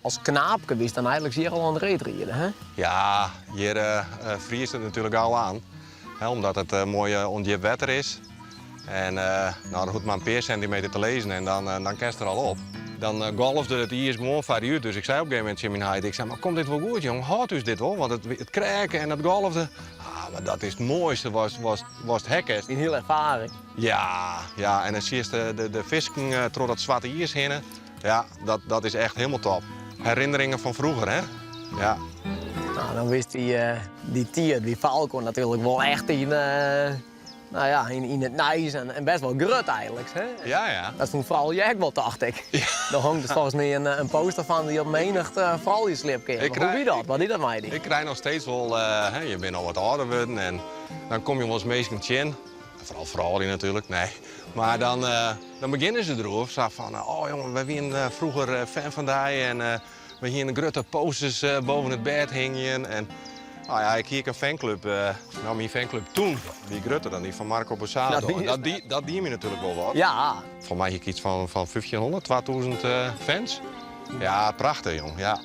As knaapke wiest dan eigenlik hjir al oan it reedriden, hè? Ja, hjir friest it natuerlik gau oan, hè, omdat it moai ûndjip wetter is. En no, der hoecht mar in pear sintimeter te lizzen en dan, dan kinst der al op. Dan golfde it iis gewoan foar dy út. Dus ik sei op in gegeven momint tsjin myn heit, ik sei, mar komt dit wol goed, jong? Hâldt ús dit wol? Want it, it kreake en it golfde. Ah, mar dat is it moaiste watst, watst, watst ha kinst. In hiele erfaring. Ja, ja, en dan siest de, de, de fisken troch dat swarte iis hinne. Ja, dat, dat is echt helemaal top. Herinneringen van vroeger, hè? Ja. Nou, dan wist dy, uh, dy tiid by Falko natuerlik wol echt yn, uh, nou ja, yn, yn it nijs en, en best wol grut eigenlik. Hè? Ja, ja. Dat fûn froulju ek wol, tocht ik. Ja. Der hangt dus folgens my in, in poster fan dy op menich uh, frouljussliepkeamer. Hoe wie dat? Wat die dat mei dy? Ik krij noch steeds wol, uh, hè, je binne al wat âlder wurden en dan komme je wolris minsken tsjin. Foaral froulju natuerlik, nee. Mar dan, dan begjinne se deroer, sa fan, oh jongen, wy wiene froeger fan fan dy en we hiene grutte posters boven it bêd hingjen. En no ja, ik hie ek in fanclub. No, myn fanclub toen wie grutter dan dy fan Marco Borsato. Dat, dat, die, dat die my natuerlik wol wat. Ja. Foar my hie ik iets fan, fan 1500, 2000 fans. Ja, prachtich, jong. Ja.